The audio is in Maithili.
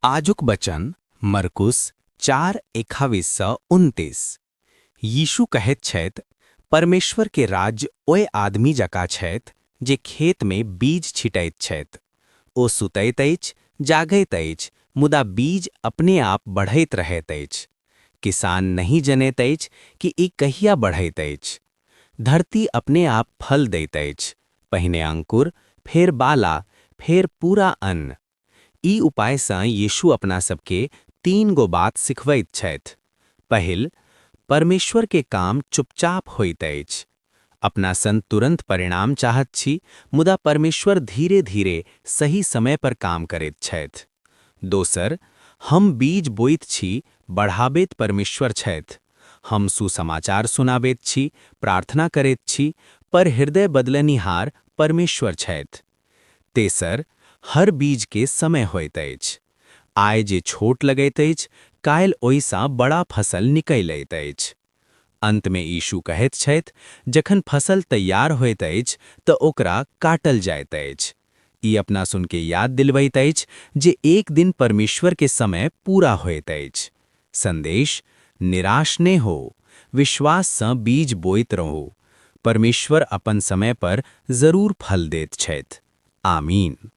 आजुक वचन मरकुस 4:21 सँ 29। यीशु कहैत छथि, परमेश्वर के राज्य ओहि आदमी जकाँ छथि जे खेत मे बीज छिटैत छथि। ओ सुतैत अछि, जागैत अछि, मुदा बीज अपने आप बढ़ैत रहैत अछि। किसान नहि जनैत अछि कि ई कहिया बढ़ैत अछि। धरती अपने आप फल दैत अछि, पहिने अंकुर, फेर बाला, फेर पूरा अन्न। ई उपायसँ यीशु अपना सबके तीन गो बात सिखबैत छथि। पहिल, परमेश्वर के काम चुपचाप होइत अछि। अपना सन तुरंत परिणाम चाहत छी, मुदा परमेश्वर धीरे धीरे सही समय पर काम करैत छथि। दोसर, हम बीज बोइत छी, बढ़ाबैत परमेश्वर छथि। हम सुसमाचार सुनाबैत छी, प्रार्थना करैत छी, पर हृदय बदलनिहार परमेश्वर छथि। तेसर, हर बीज के समय होइत अछि। आइ जे छोट लगैत अछि, काल्हि ओहिसँ बड़ा फसल निकलैत अछि। अंत मे यीशु कहैत छथि, जखन फसल तैयार होइत अछि तऽ ओकरा काटल जाइत अछि। ई अपना सुन के याद दिलबैत अछि जे एक दिन परमेश्वर के समय पूरा होइत अछि। संदेश: निराश ने हो, विश्वास सँ बीज बोइत रहू। परमेश्वर अपन समय पर जरूर फल देत छथि। आमीन।